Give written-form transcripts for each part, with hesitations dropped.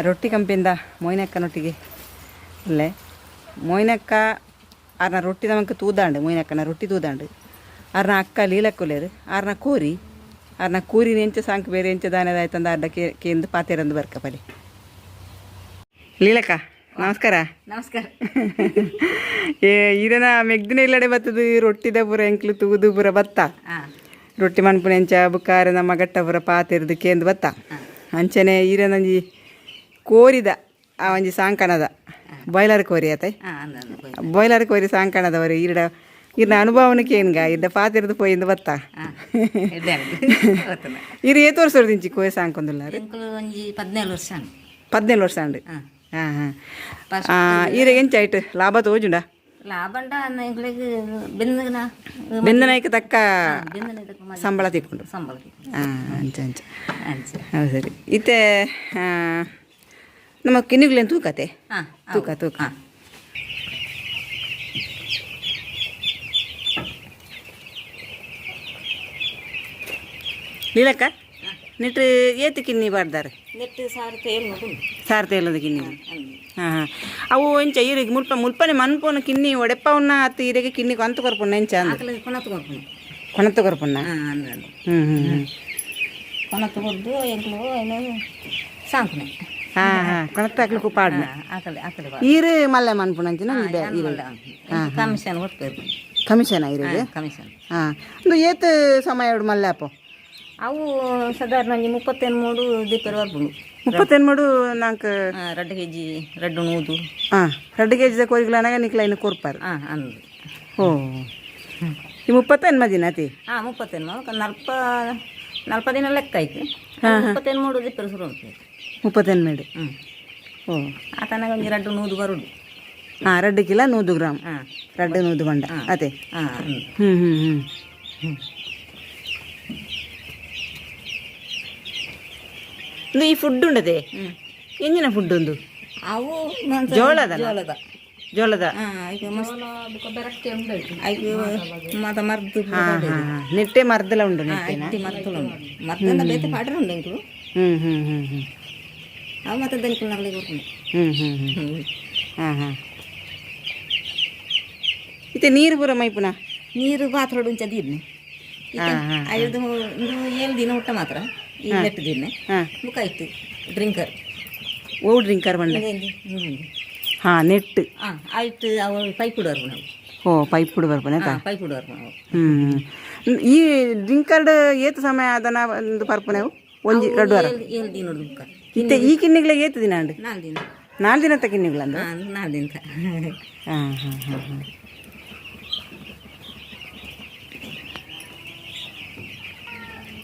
ರೊಟ್ಟಿ ಕಂಪಿಂದ ಮೊಯ್ನಕ್ಕನೊಟ್ಟಿಗೆ ಅಲ್ಲೇ ಮೊಯ್ನಕ್ಕ ಆರ್ನ ರೊಟ್ಟಿ ನಮಕ್ ತೂದಾಂಡು ಮೊಯ್ನಕ್ಕನ ರೊಟ್ಟಿ ತೂದಾಂಡು ಆರ್ನ ಅಕ್ಕ ಲೀಲಕ್ಕುಲೇರು ಆರ್ನ ಕೋರಿ ಆರ್ನ ಕೂರಿ ಎಂಚ ಸಾಂಕ್ ಬೇರೆ ಎಂಚ ದಾನದಾಯ್ತಂದ ಅರ್ಧ ಕೇಂದು ಪಾತೇರಂದು ಬರ್ಕ ಪಲಿ. ಲೀಲಕ್ಕ, ನಮಸ್ಕಾರ. ನಮಸ್ಕಾರ. ಏ, ಈರನ ಮೆಗ್ದಿನ ಇಲ್ಲಡೆ ಬತ್ತದು ರೊಟ್ಟಿದ ಪೂರ ಎಂಕ್ಲು ತೂದು ಪೂರ ಬತ್ತ. ರೊಟ್ಟಿ ಮನ್ಪುನ ಎಂಚ ಬುಕ್ಕಾರೆ ನಮ್ಮ ಗಟ್ಟ ಪೂರ ಪಾತೆರ್ದು ಕೇಂದು ಬತ್ತ. ಅಂಚನೆ ಈರನಂಜಿ ಕೋರಿದ ಆ ಒಂಜಿ ಸಾಂಕಣದ ಬಾಯ್ಲರ್ ಕೋರಿ ಆತ. ಬಾಯ್ಲರ್ ಕೋರಿ ಸಾಂಕಣದವರು ಈರಡ ಈರ್ನ ಅನುಭವನ ಕೇನ್ಗ ಇರ್ಡ ಪಾತೆರ್ದು ಪೋಯಿಂದು ಬತ್ತ. ಇರು ಏತ್ ವರ್ಷ ಇಂಚಿ ಕೋರಿ ಸಾಂಕೊಂದುಲ್ಲಾರು? ಎಂಕುಲು ಒಂಜಿ 17 ವರ್ಷ ಆಂಡ್. 17 ವರ್ಷ ಆಂಡ್. ಹಾಂ ಹಾಂ, ಈರೆ ಎಂಚ ಐಟ್ ಲಾಭ ತೋಜುಂಡ? ಲಾಭಂಡ ಎಂಕ್ಲೆಗ್ ಬೆಂದನ. ಬೆಂದನಾಯ್ಕ ತಕ್ಕ ಬೆಂದನ. ಸಂಬಳ ತಿಕ್ಕೊಂಡು. ಸಂಬಳ. ಹಾಂ, ಅಂಚ ಅಂಚ. ಅಂಚ. ಹೌದು, ಸರಿ. ಇತ್ತೆ ನಮ್ಮ ಕಿನ್ನಿಗ್ಲೇನು ತೂಕತೆ? ತೂಕ ತೂಕ. ಲೀಲಕ್ಕ, ನೆಟ್ ಏತು ಕಿನ್ನಿ ಬಾರ್ದಾರೆ? ನೆಟ್ 1700. ಸಾರ್ ತೇಲದ ಕಿನ್ನಿ. ಹಾಂ ಹಾಂ, ಅವು ಎಂಚ ಈರಿಗೆ ಮುಲ್ಪ ಮುಲ್ಪನೆ ಮನ್ಪೋನ ಕಿನ್ನಿ ಒಡೆಪ್ಪವನ್ನ ಅತ್ತು ಈರಿಗೆ ಕಿನ್ನಿ ಕಂತು ಕೊರ್ಪುನ ಎಂಚ ಅಂದ್? ಆಕಲ ಕೊಣತು ಕೊರ್ಪುನು. ಕೊಣತ್ತು ಕೊರ್ಪುನ. ಅಂದ್ ಅಂದ್. ಹ್ಞೂ ಹ್ಞೂ ಹ್ಞೂ. ಕೊಣತು ಕೊರ್ದು ಎಂಕುಲು ಏನು ಸಾಂಕುನೆ. ಹಾಂ ಹಾಂ, ಕೊಣತ್ತು ಹಾಕ್ಲಿಕ್ಕೂ ಪಾಡ್ನೆ. ಆಕಲೆ ಆಕಲೆ. ಈರು ಮಲ್ಲೆ ಮನ್ಪುನಂಚಿನ ಈರು. ಕಮಿಷನ್ ಕೊಡ್ಬೇಕು. ಕಮಿಷನ್ ಈರಿಗೆ? ಕಮಿಷನ್. ಹಾಂ, ಒಂದು ಏತ್ ಸಮಯ ಉಡು ಮಲ್ಲೆ ಅಪ್ಪು? ಅವು ಸಾಧಾರಣ ಒಂಜಿ 38 ದೀಪೆರ್ ಬರ್ಪುಂಡು. 38 ನಾಲ್ಕು. 2 ಕೆಜಿ, 2 ನೂದು. ಹಾಂ, 2 ಕೆ ಜಿದ ಕೋರಿಗಳನ್ನಾಗ ನಿಕ್ಲ ಇನ್ನು ಕೊರ್ಪಾರು. ಹಾಂ, ಅಂದು. ಓ, ಈ 38 ದಿನ ಅತಿ? ಹಾಂ, 38, ನಲ್ಪ ನಲ್ಪ ದಿನ ಲೆಕ್ಕ ಆಯ್ತು. 38 ದೀಪೆರ್ ಶುರು ಉಂಟು. 38. ಹ್ಞೂ. ಓ. ಆತನಾಗ ಒಂಜಿ 2 ನೂದು ಬರುಡು. ಹಾಂ, 2 ಕಿಲೋ 100 ಗ್ರಾಮ್. 2 ನೂದು ಬಂಡ ಅದೇ. ಹಾಂ. ಹ್ಞೂ ಹ್ಞೂ ಹ್ಞೂ. ಈ ಫುಡ್ ಉಂಡದೆ, ಎಂಜಿನ ಫುಡ್ ಉಂದು? ಅವು ಜೋಳದ? ಜೋಳದ. ಜೋಳದ. ಹಾಂ, ಐಕ್ ಮಸ್ತ್ ಐಕ್ ಮಾತ ಮರ್ದು. ಹಾಂ ಹಾಂ ಹಾಂ, ನೆಟ್ಟೆ ಮರ್ದಲ ಉಂಡು ನೆಟ್ಟೆನಾ? ಇಟ್ಟಿ ಮರ್ತುಲ ಉಂಡು, ಮರ್ತಂದ ಬೇತೆ ಪಾಡ್ರೆ ಉಂಡು ಎಂಕುಲು. ಹ್ಞೂ ಹ್ಞೂ ಹ್ಞೂ ಹ್ಞೂ. ಅವು ಮತ್ತೆ ದನಿಕುಲು ನಗಲಿಗೆ ಕೊಡ್ಕೊಂಡು. ಹ್ಞೂ ಹ್ಞೂ ಹ್ಞೂ ಹಾಂ ಹಾಂ, ಇತ್ತೆ ನೀರು ಪೂರ ಮೈಪುನ? ನೀರು ಪಾತ್ರೋಡು ಉಂಚ ದೀರ್ನೆ. ಐದು ಒಂದು 7 ದಿನ ಊಟ ಮಾತ್ರ ಈ ನೆಟ್ಟು ದಿನ. ಬುಕ್ ಆಯ್ತು ಡ್ರಿಂಕರ್. ಓ, ಡ್ರಿಂಕರ್ ಬಂಡ? ಹಾಂ, ನೆಟ್. ಹಾಂ, ಆಯ್ತು, ಅವು ಪೈಪ್ ಇಡುವರು ನಾವು. ಓ, ಪೈಪ್ ಕೂಡ ಬರ್ಪನೆ. ಪೈಪ್ ಇಡುವರು ನಾವು. ಹ್ಞೂ, ಈ ಡ್ರಿಂಕರ್ಡ್ ಏತು ಸಮಯ ಅದನ್ನ ಒಂದು ಪರ್ಪನೆವು? ಒಂಜಿ 2 ವಾರ? 7 ದಿನ ಬುಕ್ಕ. ಇತ್ತೆ ಈ ಕಿನ್ನಿಗ್ಲೆ ಏತು ದಿನ ಉಂಡು? 4 ದಿನ. 4 ದಿನ ಕಿನ್ನಿಗ್ಲಂದು? ಹಾಂ, 4 ದಿನ. ಹಾಂ ಹಾಂ ಹಾಂ ಹಾಂ.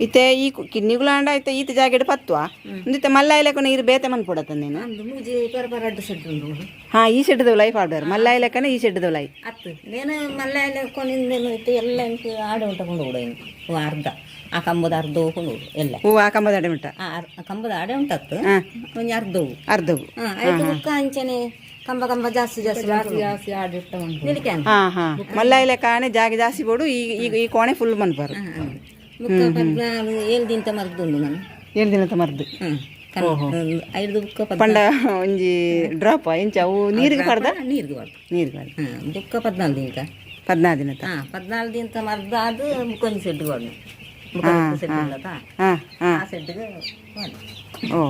ಇತ್ತೆ ಈ ಕಿನ್ನಿಗುಲಾಂಡ ಇತ್ತೆ ಈತ ಜಾಗೆಡ್ ಪತ್ವಾ ಇತ್ತೆ ಮಲ್ಲ ಇಲೆಕೊನ ಇರು ಬೇತೆ ಮನ್ಪೊಡತ್ತ ನೀನು? ಅಂದು ಮೂಜಿ ಪರ ಪರ ಅಡ್ಡು ಸೆಡ್ ಉಂಡು. ಹಾಂ, ಈ ಶೆಡ್ದವು ಲೈಫ್ ಆಡ್ಯಾರ ಮಲ್ಲ ಇಲೆಕನೆ ಈ ಶೆಡ್ದವು ಲೈ. ಅತ್ತು ನೇನು ಮಲ್ಲ ಕೊಂಡಿಂದೇನು ಇತ್ತು ಎಲ್ಲ ಇಂಕ್ ಆಡೆ ಉಂಟ ಕೊಂಡು ಹೋಗುಡು. ಇಂಕ್ ಅರ್ಧ ಆ ಕಂಬದ ಅರ್ಧ ಕೊಂಡು ಹೋಗುಡು ಎಲ್ಲ. ಹೂವು ಆ ಕಂಬದ ಅಡೆ ಉಂಟ? ಆ ಕಂಬದ ಆಡೆ ಉಂಟತ್ತು, ಒಂಜಿ ಅರ್ಧವು. ಅರ್ಧವು. ಹಾಂ, ಆಯ್ತು. ಬುಕ್ಕ ಅಂಚನೆ ಕಂಬ ಕಂಬ ಜಾಸ್ತಿ ಜಾಸ್ತಿ ಜಾಸ್ತಿ ಜಾಸ್ತಿ ಆಡೆ ನಿಲಿಕೆ. ಹಾಂ ಹಾಂ, ಮಲ್ಲ ಇಲೆಕಾನೆ ಜಾಗ ಜಾಸ್ತಿ ಬೋಡು. ಈಗ ಈಗ ಈ ಕೋಣೆ ಫುಲ್ ಮನ್ಪಾರು. ಬುಕ್ಕ 14 7 ದಿನ ಮರ್ದುಂಡು ನಾನು. 7 ದಿನದ ಮರ್ದು? ಹ್ಞೂ, ಐದು ಬುಕ್ಕ. ಪಂಡ ಒಂಜಿ ಡ್ರಾಪ್ ಎಂಚ ಅವು ನೀರಿಗೆ ಪಡ್ದ? ನೀರಿಗೆ ಬಾರ್ದು. ನೀರಿಗೆ ಪಡ್ದ. ಹಾಂ, ಬುಕ್ಕ 14 ದಿನಕ. 14 ದಿನದ. ಹಾಂ, 14 ದಿನದ ಮರ್ದು ಅದು ಬುಕ್ಕ ಒಂಜಿ ಸೆಡ್ ಬಾರ್ದು, ಬುಕ್ಕ ಸೆಡ್ ಉಂಡತ. ಹಾಂ ಹಾಂ. ಆ ಸೆಡ್ಗೆ ಬಾರ್ದು. ಓ,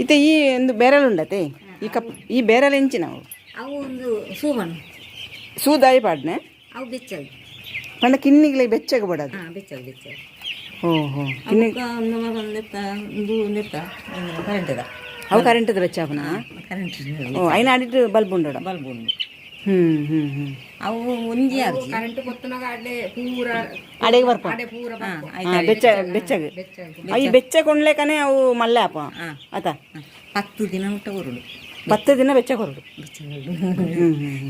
ಇತ್ತೆ ಈ ಒಂದು ಬೇರೆಲ್ ಉಂಡತೆ, ಈ ಕಪ್ ಈ ಬೇರೆಲ್ ಎಂಚಿನವು? ಅವು ಒಂದು ಸೂಬಣ್ಣ. ಸೂದಾಯಿ ಪಾಡ್ನೆ? ಅವು ಬೆಚ್ಚಗೆ. ಪಂಡ ಕಿನ್ನಿಗ್ಲೆ ಬೆಚ್ಚಗೆ ಬಡದು. ಹಾಂ, ಬೆಚ್ಚಗೆ ಬೆಚ್ಚಗೆ. ಓ ಹೋ, ಕಿನ್ನಿ. ನೆತ್ತ ಒಂದು ನೆತ್ತ ಕರೆಂಟದ. ಅವು ಕರೆಂಟದ ಬೆಚ್ಚ ಆಪುನ? ಕರೆಂಟ್. ಓ, ಐನ ಅಡಿಟ್ ಬಲ್ಬ್ ಉಂಡೋಡ? ಬಲ್ಬ್ ಉಂಡು. ಹ್ಞೂ ಹ್ಞೂ ಹ್ಞೂ. ಅವು ಒಂಜಿ ಅರ್ಜಿ. ಅಡೆಗೆ ಬರ್ಪ ಬೆಚ್ಚ ಬೆಚ್ಚಗೆ. ಈ ಬೆಚ್ಚ ಕೊಂಡ್ಲೇಕನೆ ಅವು ಮಲ್ಲೆ ಆಪ ಆತ? 10 ದಿನ ಮುಟ್ಟ ಬರುಡು. 10 ದಿನ ಬೆಚ್ಚ ಕೊರಡು.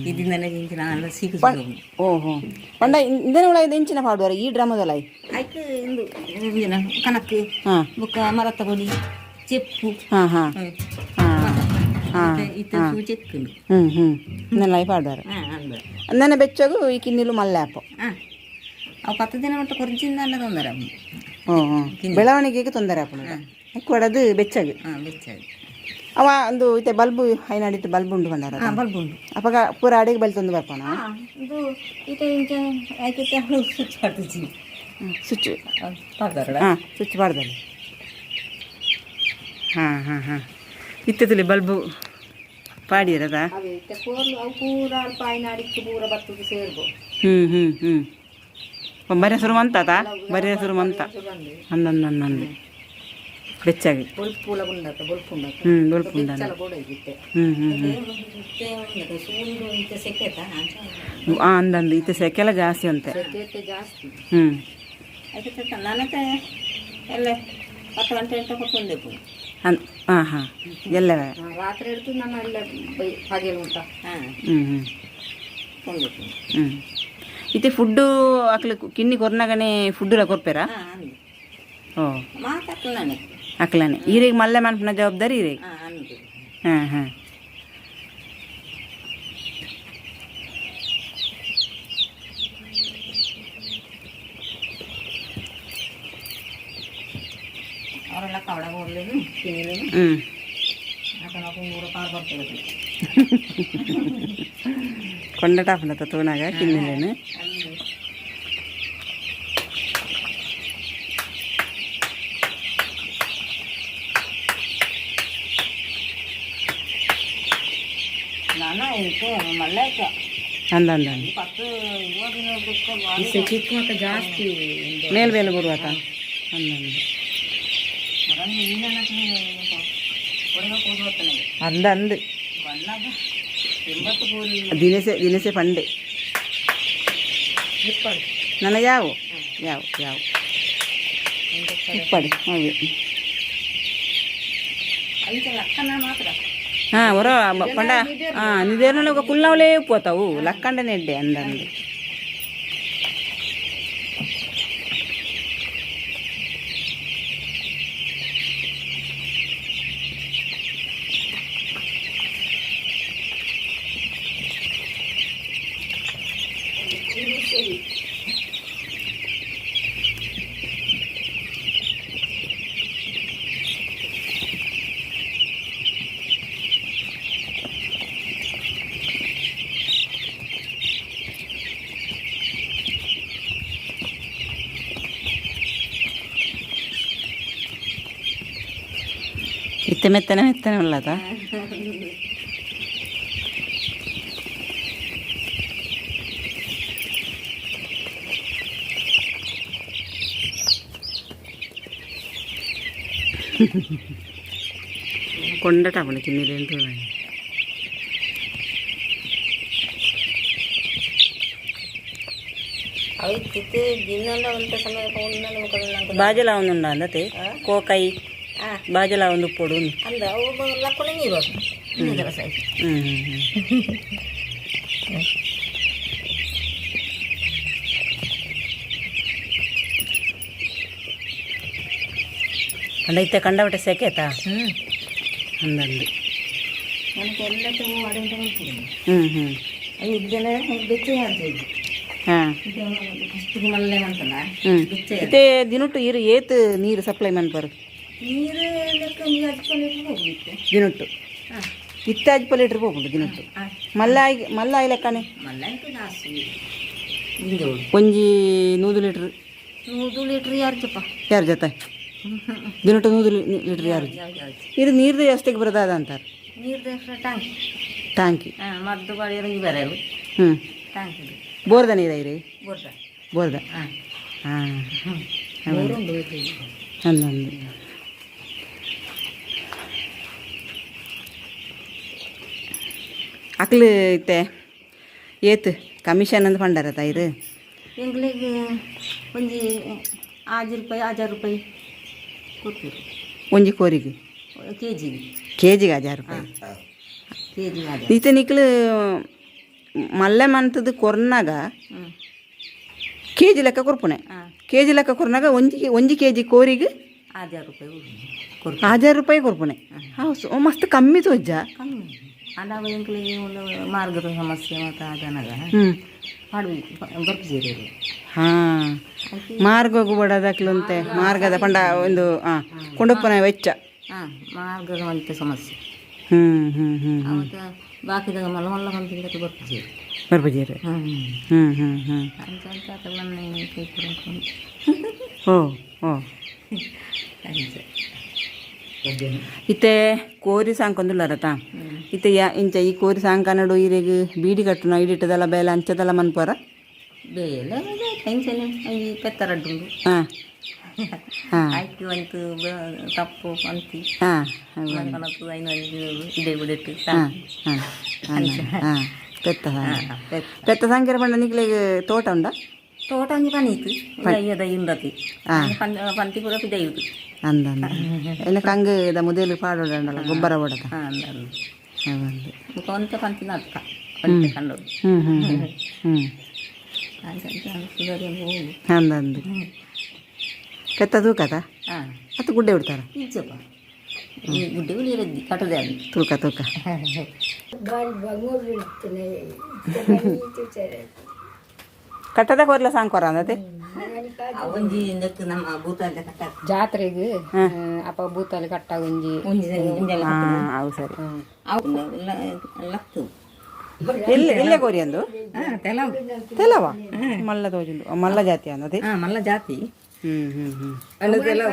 ಇದರಿಂದಲೇ ಇಂಚಿನ ಸೀಕು. ಓಹೋ, ಪಂಡ ಇಂದನ ಒಳ ಇಂಚಿನ ಪಾಡುವಾರ ಈ ಡ್ರಮದಲ್ಲ? ಐಕ್ ಇಂದು ಇಂಜಿನ ಕನಕ್. ಬೊಕ್ಕ ಮರತ್ತ ಕೊಡಿ ಚೆಪ್ಪು. ಹಾಂ ಹಾಂ ಹಾಂ ಹಾಂ. ಇತ್ತ ಚೆಕ್ಕು. ಹ್ಞೂ ಹ್ಞೂ, ಇಂದನ ಪಾಡುವಾರ. ಅಂದನೆ ಬೆಚ್ಚಗು ಈ ಕಿನ್ನಿಲು ಮಲ್ಲೆ ಆಪ. ಅವು 10 ದಿನ ಮಟ್ಟ ಕೊರ್ಜಿಂದ ಅಲ್ಲ ತೊಂದರೆ. ಹ್ಞೂ ಹ್ಞೂ, ಬೆಳವಣಿಗೆಗೆ ತೊಂದರೆ ಆಪುಂಡು. ಕೊಡದು ಬೆಚ್ಚಗೆ. ಹಾಂ, ಬೆಚ್ಚಾಗಿ. ಅವ ಒಂದು ಇತ್ತೆ ಬಲ್ಬು ಐನಾಡಿಟ್ಟು ಬಲ್ಬ್ ಉಂಡು ಬಂದಾರ. ಹಾಂ, ಬಲ್ಬ್ ಉಂಡು. ಅಪಗ ಪೂರ ಅಡಿಗೆ ಬಲ್ತೊಂದು ಬರ್ಪೋಣ. ಹಾಂ, ಇದು ಇತ್ತೆ ಇಂಚ ಆಯ್ಕೆ ಸ್ವಿಚ್ ಮಾಡ್ತಿದ್ವಿ. ಸ್ವಿಚ್. ಪಾಡ್ದಾರಡ. ಹಾಂ, ಸ್ವಿಚ್ ಮಾಡ್ದಲ್ಲಿ. ಹಾಂ ಹಾಂ ಹಾಂ ಇತ್ತದಲ್ಲಿ ಬಲ್ಬು ಪಾಡಿರದಾ? ಅವೇ ಇತ್ತೆ ಕೋರ್ಲು ಅವು ಪೂರ ಅಲ್ಪ ಐನಾಡಿಕ್ಕೆ ಪೂರ ಬರ್ತದೆ ಸೇರ್ಬೋ. ಹ್ಞೂ ಹ್ಞೂ ಹ್ಞೂ ಬರೀ ಶುರು ಮಂತಾತ, ಬರೀ ಶುರು ಮಂತ. ಅಂದಂದು ಬೆಚ್ಚಾಗಿ. ಬೊಲ್ಪು ಪೂಲ ಉಂಡತ್ತ, ಬೊಲ್ಪು ಉಂಡತ್ತ. ಹ್ಞೂ, ಬಲ್ಬು ಉಂಡ. ಬೆಚ್ಚಲ ಬೋಡ ಇತ್ತೆ. ಹ್ಞೂ ಹ್ಞೂ ಹ್ಞೂ ಸೂಂಡು ಇಂಚ ಸೆಕೆತ. ಹಾಂ, ಅಂದಂದು ಇತ್ತೆ ಸೆಕೆಲ್ಲ ಜಾಸ್ತಿ ಅಂತೆ. ಸೆಕೆ ಜಾಸ್ತಿ. ಹ್ಞೂ. ಅದಕ್ಕೆ ನನಗೆ ಎಲ್ಲ 10 ಗಂಟೆ ಎಂಟ ಕೊಟ್ಟೊಂದೇ. ಅನ್ ಹಾಂ ಹಾಂ ಎಲ್ಲವೇ. ರಾತ್ರಿ ಹಿಡಿದು ನಾನು ಎಲ್ಲ ಬೈ ಪಗೆಲು ಉಂಟ, ಹಾಂ. ಹ್ಞೂ ಹ್ಞೂ ಕೊಂಡೆಪು. ಹ್ಞೂ, ಇತ್ತೆ ಫುಡ್ಡು ಅಕ್ಲು ಕಿನ್ನಿ ಕೊರ್ನಾಗನೆ ಫುಡ್ಡುಲ ಕೊರ್ಪೇರಾ? ಹಾಂ, ಅಂದು. ಓ. ಮಾತಾಡ್ತಾನೆ. ಅಕ್ಲನೆ ಈರಿಗೆ ಮಲ್ಲೆ ಮನ್ಪುನ ಜವಾಬ್ದಾರಿ ಈರಿಗೆ. ಹಾಂ, ಅಂದು. ಹಾಂ ಹಾಂ ಅವರೆಲ್ಲ ಕವಡ ಹೋಗ್ಲೇನು ತಿನ್ನಲೇನು. ಹ್ಞೂ. ಆತನ ಪೂರ ಪಾರ್ ಬರ್ತದೆ. ಕೊಂಡಟಾಪನ ತೂನಾಗ ಕಿನ್ನಿಲೇನು. ಅಂದು. ನಾನು ಇದಕ್ಕೆ ಮಲ್ಲೆ. ಅಂದ ಅಂದ ಅಂದ. 10 20 ದಿನ ಜಾಸ್ತಿ. ಮೇಲ್ ಮೇಲೆ ಬರುವಾತ ಅಂದಂದು. ಅಂದ ಅಂದು. ದಿನಸೆ ದಿನಸೆ ಪಂಡೆ ನನ್ನ ಯಾವ ಯಾವ ಯಾವ ಉಪ್ಪಡಿ ಹೌದು. ಹಾಂ, ಹೊರ ಪಂಡ. ಹಾಂ, ನಿದೇನ ಕುಲ್ಲವಳೇ ಪೋತಾವು ಲಕ್ಕಂಡನೆ ಎಡ್ಡೆ ಅಂದಂದು. ಇತ್ತೆ ಮೆತ್ತನೆ ಮೆತ್ತನೆ ಉಳ್ಳದ. ಕೊಂಡಟ ಕಿನ್ನಿಲೇನು ತೋಳಂಗೆ. ಬಾಜಲ ಒಂದುಂಡ ಅಂದತೆ ಕೋಕೈ ಬಾಜಲ ಒಂದು ಪೊಡು. ಅಂದ ಅವು ಲಕ್ಕುಣ ನೀರು. ಹ್ಞೂ ಹ್ಞೂ ಅಂದ ಇತ್ತೆ ಕಂಡಬಟ್ಟೆ ಸೆಕೆತಾ. ಹ್ಞೂ. ಅಂದಂದು. ನನಗೆ ಎಲ್ಲ ಅಡುಗೆ. ಹ್ಞೂ ಹ್ಞೂ ಇದ್ದೆಲ್ಲ ಬೆಚ್ಚ ಆಗ್ತದೆ. ಹಾಂ. ಫಸ್ಟ್ ಮಲ್ಲೆ ಅಂತಲ್ಲ. ಹ್ಞೂ. ಬೆಚ್ಚ. ಇತ್ತೆ ದಿನಟ್ಟು ಇರು ಏತ್ ನೀರು ಸಪ್ಲೈ ಮನ್ಪರು? ನೀರು ಲೆಕ್ಕ ನೀರು 50 ಲೀಟ್ರ್ ಹೋಗುತ್ತೆ. ದಿನಟ್ಟು? ಹಾಂ. ಇತ್ತೆ 50 ಲೀಟ್ರ್ ಹೋಗುಂಡು ದಿನಟ್ಟು? ಹಾಂ. ಮಲ್ಲಾಯಿ ಮಲ್ಲಾಯಿ ಲೆಕ್ಕನೆ? ಮಲ್ಲ ಆಯ್ತು, ಜಾಸ್ತಿ ಹಿಂಗೆ. ಒಂಜಿ 100 ಲೀಟ್ರ್. 100 ಲೀಟ್ರ್ ಯಾರು ಚಪ್ಪ? ಯಾರ ಜೊತೆ ದಿನಟ್ಟು 100 ಲೀಟ್ರ್ ಯಾರು? ಇದು ನೀರ್ದು ವ್ಯವಸ್ಥೆಗೆ ಬರೋದಾದ ಅಂತಾರೆ. ನೀರ್ದು ಟ್ಯಾಂಕ್. ಟ್ಯಾಂಕಿ. ಹಾಂ, ಮದ್ದು ಬಾಳಿ ಇರಂಗಿ ಬರಲ್ಲ. ಹ್ಞೂ. ಟ್ಯಾಂಕ್. ಬೋರ್ದ ನೀರ ಇರಿ? ಬೋರ್ದ. ಬೋರ್ದ. ಹಾಂ. ಹಾಂ. ಬೋರುಂಡು. ಅಂದಂದು. ಅಕ್ಲು ಇತ್ತೆ ಏತ್ ಕಮಿಷನ್ ಅಂದ್ ಪಂಡಾರ ಇರು? ಎಂಗ್ಲಿಗೆ ಒಂಜಿ 6 ರೂಪಾಯಿ, 1000 ರೂಪಾಯಿ ಕೊಡ್ತೀರಿ. ಒಂಜಿ ಕೋರಿಗೆ? ಕೆ ಜಿಗೆ. ಕೆ ಜಿಗೆ 1000 ರೂಪಾಯಿ? ಕೆ ಜಿಗೆ 1000. ಇತ್ತೆ ನಿಕ್ಲು ಮಲ್ಲೆ ಮಂತದ್ದು ಕೊರ್ನಾಗ ಹ್ಞೂ. ಕೆ ಜಿ ಲೆಕ್ಕ ಕೊರ್ಪುಣೆ? ಹಾಂ. ಕೆ ಜಿ ಲೆಕ್ಕ ಕೊರ್ನಾಗ ಒಂಜಿ ಒಂಜಿ ಕೆ ಜಿ ಕೋರಿಗೆ 1000 ರೂಪಾಯಿ ಕೊಡ್ತೀವಿ. 1000 ರೂಪಾಯಿ ಕೊರ್ಪುಣೆ? ಹಾಂ, ಮಸ್ತ್ ಕಮ್ಮಿ ತೋಜ್ಜ. ಕಮ್ಮಿ. ಆಂಡ ಅವು ಎಂಕ್ಲೆಗ್ ಒಂದು ಮಾರ್ಗದ ಸಮಸ್ಯೆ ಮಾತ ಆದನಗ ಪಾಡು ಬರ್ಪುಜೆರ್. ಹಾ, ಮಾರ್ಗಗು ಬಡದಕ್ಲುಂತೆ ಮಾರ್ಗದ ಪಂಡ ಒಂದು ಕೊಂಡೊಪ್ಪನ ವೆಚ್ಚ. ಹಾಂ, ಮಾರ್ಗದ ಒಂತೆ ಸಮಸ್ಯೆ. ಹ್ಮ್ ಹ್ಮ್ ಹ್ಮ್ ಅವತ್ತ ಬಾಕಿದಾಗ ಮಲ್ಲ ಮಲ್ಲ ಕಂಪಿನ ಬರ್ಪುಜೆರ್. ಬರ್ಪುಜೆರ್. ಹ್ಞೂ. ಹ್ಮ್ ಹ್ಮ್ ಹ್ಮ್ ಅಂಚ ಅಂಚ ಅತಲ್ಲ ಕೈ ಪೂರ. ಓ ಓ. ಅಂಚ. ಇತ್ತೆ ಕೋರಿ ಸಾಂಕೊಂದುಲ್ಲರತ ಇತ್ತೆ ಯಾ ಇಂಚ ಈ ಕೋರಿ ಸಾಂಕನಡು ಇರೆಗ್ ಬೀಡಿ ಕಟ್ಟುನ ಇಡಿಟ್ಟದಲ್ಲ ಬೇಲೆ ಅಂಚದಲ್ಲ ಮನ್ಪುವರ? ಬೇಲೆ ಟೆನ್ಷನ್ ಈ ಪೆತ್ತ ರಡ್ಡುಂಡು. ಹಾ ಹಾ. ಆಯ್ತು ಅಂತು ತಪ್ಪು ಪಂತಿ. ಹಾ. ಕಣತ್ತು ಐನು ಇದೇ ಬಿಡಿಟ್ಟು. ಹಾ ಹಾ ಹಾ, ಪೆತ್ತ ಪೆತ್ತ ಸಾಂಕಿರ ಪಂಡ ನಿಕ್ಲೆಗ್ ತೋಟ ಉಂಡಾ? ತೋಟ ಒಂಜಿ ಪನಿ ಇತ್ತು ಅಯ್ಯದ ಇಂದತಿ ಪಂತಿ ಪೂರ ಪಿದಯುದು. ಅಂದ ಅಂದ ಎನ್ನ ಕಂಗುದ ಮುದೇಲು ಪಾಡೋಡಂಡಲ್ಲ ಗೊಬ್ಬರ ಬೋಡದ. ಹಾಂ, ಅಂದ. ಒಂದು ಬೊಕ ಒಂತೆ ಪಂತಿ ನಡ್ಕ ಒಂತೆ ಕಂಡೋಡು. ಹ್ಮ್ ಹ್ಮ್ ಹ್ಮ್ ಹ್ಮ್ ಅಂಚ ಅಂಚ ಸುಧಾರಿ ಹೋಗು. ಅಂದ ಅಂದು ಪೆತ್ತ ತೂಕದ ಹಾಂ. ಅತ್ತು ಗುಡ್ಡೆ ಬಿಡ್ತಾರ? ಇಜ್ಜಪ್ಪ, ಈ ಗುಡ್ಡೆ ಉಳಿಯರದ್ದಿ ಕಟ್ಟದೆ ಅದು. ತೂಕ ತೂಕ. ಕಟ್ಟದ ಕೋರ್ಲ ಸಾಂಕೋರ ಅಂದತೆ. ಒಂಜಿ ಇಂದಕ್ಕೆ ನಮ್ಮ ಭೂತಾಲ ಕಟ್ಟ. ಜಾತ್ರೆಗ್ ಅಪ್ಪ ಬೂತಲ್ಲಿ ಕಟ್ಟ ಒಂಜಿ. ಒಂಜಿ ಒಂಜೆಲ್ಲ. ಹಾ, ಅವು ಸರಿ. ಅವು ಲಕ್ತು. ಎಲ್ಲಿ ಎಲ್ಲೇ ಕೋರಿ ಅಂದು? ಹಾಂ, ತೆಲವು. ತೆಲವ ಮಲ್ಲ ತೋಜುಂಡು, ಮಲ್ಲ ಜಾತಿ ಅಂದತೆ. ಹಾಂ, ಮಲ್ಲ ಜಾತಿ. ಹ್ಮ್ ಹ್ಮ್ ಹ್ಮ್ ಅಲ್ಲ, ತೆಲವು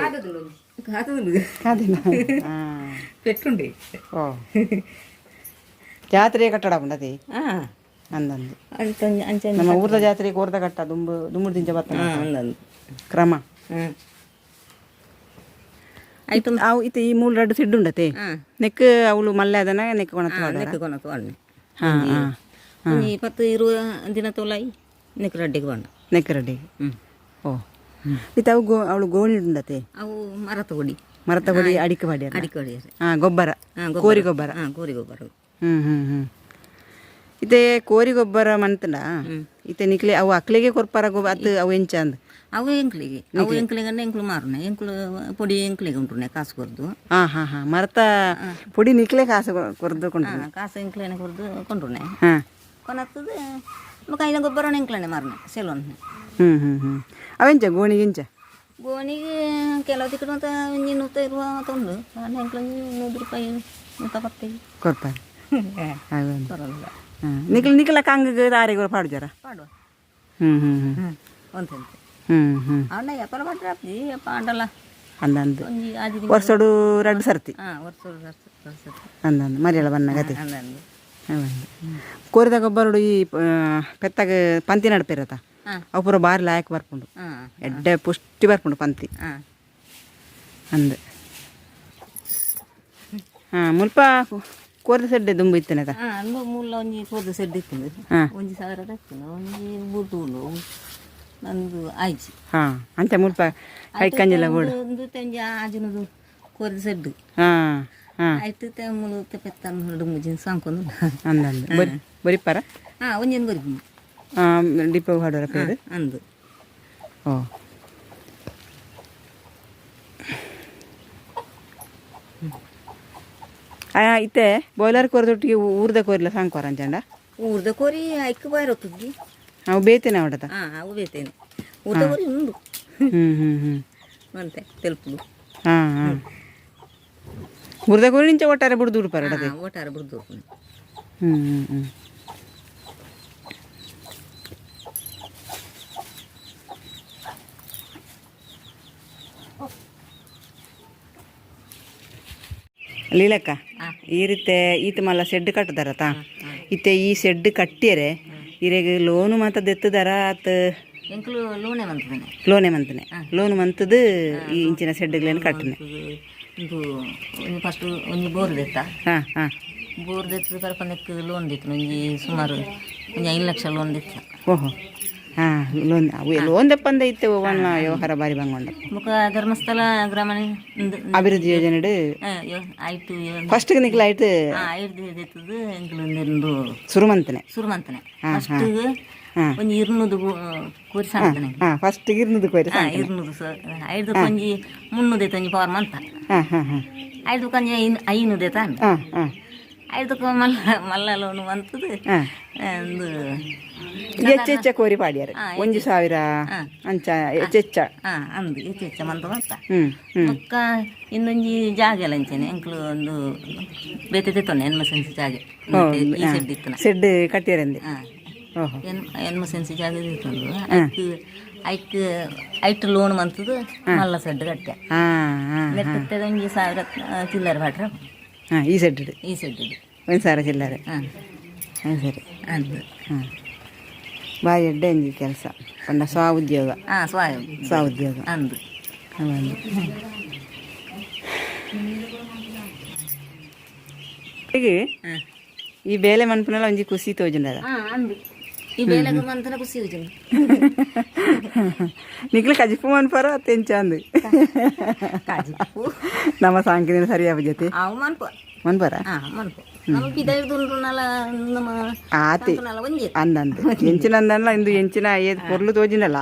ಕಾತುಂಡು. ಅದೇನಾ? ಪೆಟ್ಟುಂಡೆ. ಓ, ಜಾತ್ರೆ ಕಟ್ಟಡ ಉಂಡತೆ. ಹಾಂ. ಅಂದಂದು. ಅಂಚ ಅಂಚ. ನಮ್ಮ ಊರ್ದ ಜಾತ್ರೆ ಕೋರ್ದ ಕಟ್ಟ ದುಂಬು ದುಂಬುಡು ದಿಂಚ ಬತ್ತನ. ಹಾಂ, ಅಂದಂದು. ಕ್ರಮ. ಹ್ಞೂ, ಆಯ್ತು. ಅವು ಇತ್ತೆ ಈ ಮೂಲು ರಡ್ಡು ಸಿಡ್ಡು ಉಂಡತೆ. ಹಾಂ. ನೆಕ್ ಅವಳು ಮಲ್ಲೆ ಅದನ ನೆಕ್ ಕೊಣತ್. ನೆಕ್ ಕೊನತು ಅಣ್ಣೆ. ಹಾ ಹಾ. ಒಂಜಿ 10 20 ದಿನ ತೋಲಾಯಿ ನೆಕ್ ರಡ್ಡಿಗೆ ಬಣ್ಣ. ನೆಕ್ ರಡ್ಡಿ. ಹ್ಞೂ. ಓ, ಇತ್ತೆ ಅವು ಗೋ ಅವಳು ಗೋಣಿ ಉಂಡತೆ. ಅವು ಮರತ ಕೊಡಿ. ಮರತ ಕೊಡಿ ಅಡಿಕೆ ಬಾಡಿ. ಅಡಿಕೆ ಹೊಡಿಯರೆ. ಹಾ, ಗೊಬ್ಬರ. ಹಾಂ. ಕೋರಿ ಗೊಬ್ಬರ. ಹಾಂ, ಕೋರಿ ಗೊಬ್ಬರ. ಹ್ಮ್ ಹ್ಮ್ ಹ್ಮ್ ಇತ್ತೆ ಕೋರಿ ಗೊಬ್ಬರ ಮಂತಂಡ ಇತ್ತೆ ನಿಕ್ಲೆ ಅವು ಅಕ್ಲೆಗೆ ಕೊರ್ಪರ ಗೊಬ್ಬರ ಅತ್ತು ಅವು ಎಂಚ ಅಂದ್? ಅವು ಎಂಕ್ಲಿಗೆ, ಅವು ಎಂಕ್ಲಿಗೆ ಎಂಕ್ಲು ಮಾರುನೆ, ಎಂಕ್ಲು ಪೊಡಿ ಎಂಕ್ಲಿಗೆ ಉಂಟುನೆ ಕಾಸು ಕೊರ್ದು. ಹಾ ಹಾ ಹಾ, ಮರತ ಪೊಡಿ ನಿಕ್ಲೆ ಕಾಸು ಕೊರ್ದು ಕೊಂಡು. ಹಾಂ, ಕಾಸು ಎಂಕ್ಲೇನೆ ಕೊರ್ದು ಕೊಂಡ್ರುನೆ. ಕೊನತ್ತದ ಬೊಕ ಐನ ಗೊಬ್ಬರನ ಎಂಕ್ಲೇನೆ ಮಾರುನೆ ಸೆಲೋನ್. ಹ್ಮ್ ಹ್ಮ್ ಹ್ಮ್ ಅವೆಂಚ ಗೋಣಿಗೆ ಎಂಚ? ಗೋಣಿಗೆ ಕೆಲವು ತಿಕ್ಕಡು ಅಂತ ಒಂಜಿ 120 ಅಂತ ಉಂಡು. ನಾನು ಎಂಕ್ಲು 100 ರೂಪಾಯಿ, 115. ಕೊರ್ಪಾರ ಹಾಗೊಂದು. ಬರಲ್ಲ. ಹಾಂ, ನಿಕ್ಲ ನಿಕ್ಲ ಕಂಗ್ ತಾರೆಗೆ ಪಾಡುಜಾರ? ಪಾಡುವ. ಹ್ಮ್ ಹ್ಮ್ ಹ್ಮ್ ಒಂತೆಂತೆ. ಹ್ಮ್ ಹ್ಮ್ ಅವನ ವ್ಯಾಪಾರ ಮಾಡ್ರೆ ಆಪ್ಜಿ ಪಾಂಡಲ. ಅಂದಂದು. ಒಂಜಿ ಆಜಿ. ವರ್ಷಡು ರಡ್ಡು ಸರ್ತಿ. ಹಾಂ, ವರ್ಷ ವರ್ಷ ವರ್ಷ. ಅಂದಂದು ಮರಿಯಳ ಬನ್ನ ಗತಿ. ಅಂದಂದು. ಹಾಗೊಂದು ಕೋರಿದ ಗೊಬ್ಬರಡು ಈ ಪೆತ್ತಾಗ ಪಂತಿ ನಡ್ಪಿರತ್ತ. ಅವು ಪೂರ ಬಾರಿ ಲಾಯಕ್ ಬರ್ಪುಂಡು. ಎಡ್ಡೆ ಪುಷ್ಟಿ ಬರ್ಪುಂಡು ಪಂತಿ. ಅಂದ್ ಹಾಂ, ಮುಲ್ಪ ಕೋರಿದ ಸೆಡ್ಡೆ ದುಂಬು ಇತ್ತೇನೆ. ಹಾಂ, ಅಂದು ಮೂಲ ಒಂಜಿ ಕೋದ ಸೆಡ್ ಇತ್ತು. 1,000 ಇತ್ತು, ಒಂಜಿ ಬೂಟು ಉಂಡು ನಂದು ಆಯ್ಚಿ. ಹಾಂ, ಅಂಚ ಮುಲ್ಪ ಕೈ ಕಂಜಿಲ ಬೋಡು. ಒಂದು ಒಂಜಿ ಆಜಿನದು ಕೋರಿದ ಸೆಡ್. ಹಾಂ ಹಾಂ. ಆಯ್ತು, ಮುಲು ಪೆತ್ತ ಮುಜಿನ ಸಾಂಕೊಂದು. ಅಂದಂದು ಬರಿ ಬರಿಪಾರ. ಹಾಂ, ಒಂಜೊಂದು ಬರಿ. ಡಿಪೋ ಹಾಡೋರ ಪೇರು. ಅಂದು. ಓ, ಇತ್ತೆ ಬಾಯ್ಲರ್ ಕೋರಿದೊಟ್ಟಿಗೆ ಊರ್ದ ಕೋರಿಲ ಸಾಂಕೋರ ಅಂಚಂಡ? ಊರ್ದ ಕೋರಿ ಐಕ್ ಬಾರೊತ್ತುದ್ದಿ. ಅವು ಬೇತೇನೆ ಅವಡದ. ಹಾಂ, ಅವು ಬೇತೇನೆ, ಊರ್ದ ಕೋರಿ ಉಂಡು. ಹ್ಞೂ ಹ್ಞೂ ಹ್ಞೂ ಅಂತೆ ತೆಲುಪುದು. ಹಾಂ ಹಾಂ, ಊರ್ದ ಕೋರಿ ನಿಂಚೆ ಒಟ್ಟಾರೆ ಬುಡ್ದು ಉಡುಪಾರ. ಒಟ್ಟಾರೆ ಬುಡ್ದು. ಹ್ಞೂ ಹ್ಞೂ ಹ್ಞೂ ಲೀಲಕ್ಕ, ಈ ರೀತಿ ಈತ ಮಲ್ಲ ಶೆಡ್ ಕಟ್ಟದಾರತ. ಇತ್ತೆ ಈ ಶೆಡ್ ಕಟ್ಟಿಯರೆ ಇರೆಗ್ ಲೋನು ಮಾತ ದೆತ್ತದಾರ ಆತ್? ಎಂಕ್ಲು ಲೋನೆ ಮಂತದೇನೆ. ಲೋನೆ ಮಂತನೆ, ಲೋನ್ ಮಂತದ್ದು ಈ ಇಂಚಿನ ಶೆಡ್ಗಳನ್ನ ಕಟ್ಟನೆ. ಇಂದು ಒಂಜಿ ಫಸ್ಟ್ ಒಂಜಿ ಬೋರ್ ದೆತ್ತ. ಹಾಂ ಹಾಂ. ಬೋರ್ ದೆತ್ತದ ಪರಪನೆಕ್ ಲೋನ್ ದಿತ್ತು, ಒಂಜಿ ಸುಮಾರು ಒಂಜಿ 5 ಲಕ್ಷ ಲೋನ್ ದಿತ್ತ. ಓಹೋ, ಹಾಂ, ಲೋನ್ ಅವು ಲೋನ್ ದೆಪ್ಪಂದ ಇತ್ತೆ ಒವನ್ನ ವ್ಯವಹಾರ ಬಾರಿ ಬಂಗೊಂಡ. ಬೊಕ ಧರ್ಮಸ್ಥಳ ಗ್ರಾಮ ಅಭಿವೃದ್ಧಿ ಯೋಜನೆಡ್. ಆಯ್ತು. ಫಸ್ಟ್ ನಿಕ್ಲ ಆಯ್ತು. ಐದು ದೆತ್ತದು ಎಂಕ್ಲು ಒಂದೆರಡು. ಸುರು ಮಂತನೆ. ಸುರು ಮಂತನೆ ಫಸ್ಟ್ ಒಂಜಿ 200 ಕೋರಿ ಸಾಕ್ತಾನೆ. ಹಾಂ, ಫಸ್ಟ್ 200 ಕೋರಿ. 200 ಐದು ಒಂಜಿ 300 ಒಂಜಿ ಫಾರ್ಮ್ ಅಂತ. ಹಾಂ ಹಾಂ ಹಾಂ. ಐದು ಕಂಜಿ 500 ತಾಂಡ. ಹಾಂ ಹಾಂ. ಐದಕ್ಕೆ ಮಲ್ಲ ಮಲ್ಲ ಲೋನ್ ಬಂತದು. ಒಂದು ಹೆಚ್ಚ ಹೆಚ್ಚ ಕೋರಿ ಪಾಡ್ಯಾರ, 1000 ಅಂಚ ಹೆಚ್ಚ ಹೆಚ್ಚ. ಹಾಂ, ಅಂದು ಹೆಚ್ಚು ಹೆಚ್ಚ ಮಂತ ಮಂತ. ಹ್ಮ್ ಹ್ಮ್ ಬೊಕ್ಕ ಇನ್ನೊಂಜಿ ಜಾಗ ಎಲ್ಲ ಅಂಚನೆ ಎಂಕ್ಲು ಒಂದು ಬೇತೆ ತೆತ್ತೊಂಡೆ ಎನ್ಮ ಸೆನ್ಸ್ ಜಾಗೆ ಈ ಸೆಡ್ ಇತ್ತನ. ಸೆಡ್ ಕಟ್ಟಿಯರಂದೆ? ಹಾಂ. ಓಹೋ. ಎನ್ಮ ಸೆನ್ಸ್ ಜಾಗ ಇತ್ತೊಂದು, ಐಕ್ ಐಕ್ ಐಟ್ ಲೋನ್ ಮಂತದು ಮಲ್ಲ ಸೆಡ್ ಕಟ್ಟೆ. ಹಾಂ ಹಾಂ ನೆಟ್ಟತ್ತೆ 1000 ಚಿಲ್ಲರೆ ಪಾಟ್ರ. ಹಾಂ, ಈ ಸೆಡ್? He said. 1000 ಚಿಲ್ಲರೆ. ಹಾಂ. ಹಾಂ, ಸರಿ. ಅಂದು. ಹಾಂ, ಬಾರಿ ಎಡ್ಡೆ ಅಂಜಿ ಕೆಲಸ ಪಂಡ ಸ್ವ ಉದ್ಯೋಗ. ಹಾಂ, ಸ್ವಯಂ. ಸ್ವ ಉದ್ಯೋಗ. ಅಂದು. ಅವೊಂದು. ಈಗ ಈ ಬೇಲೆ ಮನ್ಪುನಲ ಒಂಜಿ ಖುಷಿ ತೋಜುಂಡದ. ಹಾಂ, ಅಂದು, ಈ ಬೇಲೆಗೆ ಮಂತನ ಖುಷಿ ಉಜುಂಡು. ನಿಕ್ಲೆ ಕಜಿಪು ಮನ್ಪರ ಅತ್ತೆಂಚ ಅಂದು? ಕಾಜಿಪು. ನಮ್ಮ ಸಾಂಕಿನ ಸರಿಯಾದ ಜೊತೆ. ಅವು ಮನ್ಪು. ಮನ್ಪರ. ಹಾಂ, ಮನ್ಪು. ನಮ್ಮ ಪಿದಾಯ್ದುಂಡುನಲ ನಮ್ಮ ಆತಿ. ಸಾಂಕುನಲ ಒಂಜಿ. ಅಂದಂದು ಎಂಚಿನ ಅಂದಲ್ಲ, ಇಂದು ಎಂಚಿನ ಏದ್ ಪೊರ್ಲು ತೋಜಿನಲ್ಲ.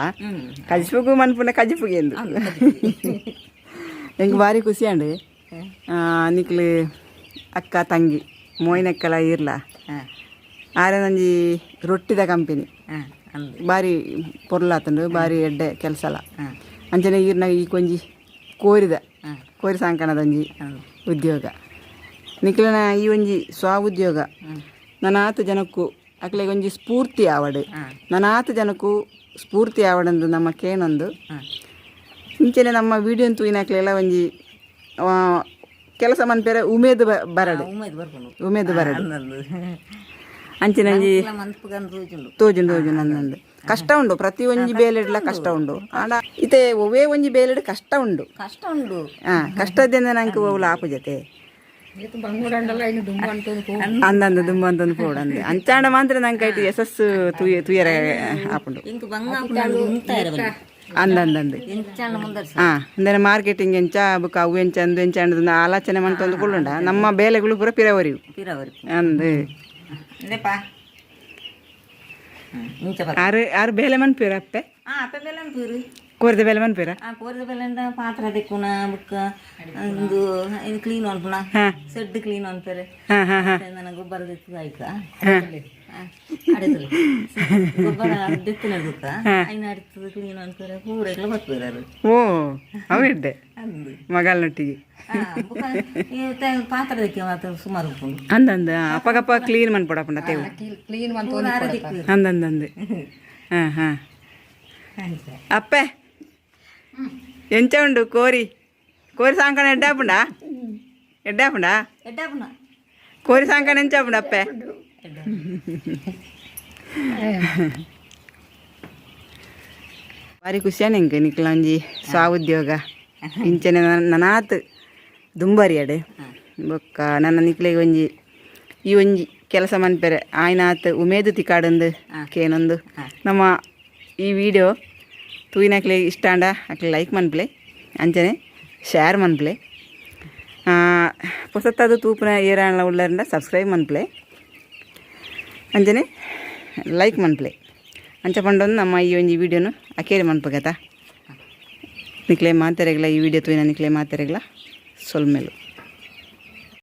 ಕಜಿಪುಗು ಮನ್ಪುನ ಕಜಿಪುಗೆ ಎಂದು ಎಂಕ್ ಭಾರಿ ಖುಷಿ ಅಂಡು. ನಿಕ್ಲು ಅಕ್ಕ ತಂಗಿ ಮೋಯಿನಕ್ಕಲ ಇರ್ಲ. ಹಾಂ. ಆರೆ ನಂಜಿ ರೊಟ್ಟಿದ ಕಂಪನಿ. ಹಾಂ, ಅಂದು. ಬಾರಿ ಪೊರ್ಲಾತುಂಡು, ಬಾರಿ ಎಡ್ಡೆ ಕೆಲಸಲ. ಹಾಂ. ಅಂಚನೆ ಈರ್ನ ಈ ಕೊಂಜಿ ಕೋರಿದ ಹಾಂ. ಕೋರಿ ಸಾಂಕಣದೊಂಜಿ ಅಂದು. ಉದ್ಯೋಗ. ನಿಕ್ಲೆನ ಈ ಒಂಜಿ ಸ್ವ ಉದ್ಯೋಗ ನನಾತ್ ಜನಕ್ಕೂ ಅಕ್ಲೆಗೆ ಒಂಜಿ ಸ್ಫೂರ್ತಿ ಆವಡು, ನನಾತ್ ಜನಕ್ಕೂ ಸ್ಫೂರ್ತಿ ಆವಡಂದು ನಮ್ಮ ಕೇನೊಂದು. ಹಾಂ. ಇಂಚನೆ ನಮ್ಮ ವಿಡಿಯೋ ತೂಯಿನಕ್ಲೆಲ್ಲ ಒಂಜಿ ಕೆಲಸ ಮನ್ಪೆರೆ ಉಮೇದು ಬರಡು. ಉಮೇದ್ ಬರ್ಪುಂಡು. ಉಮೇದು ಬರಡು. ಅಂದಂದು. ಅಂಚನೆ ಒಂಜಿ ಮನ್ಪುಗಂದು ತೋಜುಂಡು. ತೋಜುಂಡು, ತೋಜುಂಡು. ಅಂದಂದು ಕಷ್ಟ ಉಂಡು, ಪ್ರತಿ ಒಂಜಿ ಬೇಲೆಡ್ಲ ಕಷ್ಟ ಉಂಡು. ಆಂಡ ಇತ್ತೆ ಒವ್ವೇ ಒಂಜಿ ಬೇಲೆಡ್ ಕಷ್ಟ ಉಂಡು. ಕಷ್ಟ ಉಂಡು. ಹಾ, ಕಷ್ಟದಿಂದ ನಂಗೆ ಒವ್ಲ ಆಪು ಜೊತೆ ಅಂದಂದು ದುಂಬ ಅಂತಂದು ಪೋಡಂದು ಅಂಚಾಂಡ ಮಾತ್ರ ನಂಗೆ ಐತಿ ಯಶಸ್ಸು ತುಯ ತುಯರ ಆಪುಂಡು. ಇಂಕ್ ಬಂಗ ಉಂತಾಯಿರ ಬಲ್ಲಿ. ಅಂದಂದಂದು. ಎಂಚಾಂಡ ಮುಂದರ್ಸ. ಹಾ, ಅಂದರೆ ಮಾರ್ಕೆಟಿಂಗ್ ಎಂಚ ಬುಕ್ಕ ಅವು ಎಂಚ ಅಂದು ಎಂಚ ಅಂದು ಆಲೋಚನೆ ಮಂತೊಂದು ಕುಳ್ಳುಂಡ ನಮ್ಮ ಬೇಲೆಗಳು ಪೂರ ಪಿರವರಿವು. ಪಿರವರಿ. ಅಂದು. ಇಂದೆಪಾ ಇಂಚ ಬರ. ಆರು ಆರು ಬೇಲೆ ಮನ್ಪೀರ ಅಪ್ಪೆ? ಆ, ಅಪ್ಪೆ ಬೆಲೆ ಅನ್ಪೂರು. ಕೋರಿದ ಬೇಲೆ ಮನ್ಪೀರ? ಆ, ಕೋರಿದ ಬೆಲೆ ಅಂಡ ಪಾತ್ರ ದೆಕ್ಕುನ, ಬುಕ್ಕ ಇಂದು ಇದು ಕ್ಲೀನ್ ಅನ್ಪುನ, ಸೆಡ್ ಕ್ಲೀನ್ ಅನ್ಪೇರೆ. ಹಾ ಹಾ ಹಾ ನನ್ನ ಗೊಬ್ಬರ ದೆತ್ತದ ಆಯ್ತಾ ಅಡೆತಲೆ ಗೊಬ್ಬರ ದೆತ್ತಿನ ಬುಕ್ಕ ಐನ ಅಡಿತದ ಕ್ಲೀನ್ ಅನ್ಪೇರೆ, ಪೂರ ಬರ್ತದೆ. ಓ, ಅವು ಇಡ್ಡೆ. ಅಂದು. ಮಗಾಲ್ನೊಟ್ಟಿಗೆ. ಆ, ಬುಕ್ಕ ಈ ಪಾತ್ರ ದೆಕ್ಕೆ ಮಾತ್ರ ಸುಮಾರು ಉಪ್ಪುಂಡು. ಅಂದಂದು ಅಪ್ಪಗಪ್ಪ ಕ್ಲೀನ್ ಮನ್ಪಡಪಂಡ ತೇವು. ಕ್ಲೀನ್. ಪೂರ ಅರೆ ದಿಕ್ಕು. ಅಂದಂದಂದು, ಹಾಂ ಹಾಂ. ಅಪ್ಪೆ, ಎಂಚ ಉಂಡು ಕೋರಿ? ಕೋರಿ ಸಾಂಕಣ ಎಡ್ಡೆ ಆಪುಂಡಾ? ಎಡ್ಡೆ ಆಪುಂಡಾ? ಎಡ್ಡಾಪುನ. ಕೋರಿ ಸಾಂಕಣ ಎಂಚ ಆಪುಂಡು ಅಪ್ಪೆ? ಭಾರಿ ಖುಷಿಯಾನ ಎಂಕ್ ನಿಕ್ಲ ಒಂಜಿ ಸ್ವ ಉದ್ಯೋಗ ಇಂಚನೆ ನನಾತ್ ದುಂಬರಿಯಡೆ. ಬೊಕ್ಕ ನನ್ನ ನಿಕ್ಲೆಗ್ ಒಂಜಿ ಈ ಒಂಜಿ ಕೆಲಸ ಮನ್ಪೆರೆ ಆಯ್ನಾತ್ ಉಮೇದು ತಿಕಾಡಂದು ಕೇನೊಂದು. ನಮ್ಮ ಈ ವಿಡಿಯೋ ತೂಯಿನಕ್ಲೆ ಇಷ್ಟ ಆಂಡ ಅಕ್ಲೆ ಲೈಕ್ ಮನ್ಪ್ಲೆ, ಅಂಚನೆ ಶೇರ್ ಮನ್ಪ್ಲೆ. ಪೊಸತ್ತಾದ ತೂಪುನ ಏರಾಂಡ್ಲ ಉಳ್ಳರಿಂದ ಸಬ್ಸ್ಕ್ರೈಬ್ ಮನ್ಪ್ಲೆ, ಅಂಚನೆ ಲೈಕ್ ಮನ್ಪ್ಲೆ. ಅಂಚ ಪಂಡೊಂದು ನಮ್ಮ ಈ ಒಂಜಿ ವಿಡಿಯೋನು ಅಕೇರಿ ಮನ್ಪಗತ. ನಿಕ್ಲೆ ಮಾತೆರೆಗ್ಲ, ಈ ವಿಡಿಯೋ ತೂಯಿನ ನಿಕ್ಲೆ ಮಾತೆರೆಗ್ಲ ಸೊಲ್ಮೆಲು.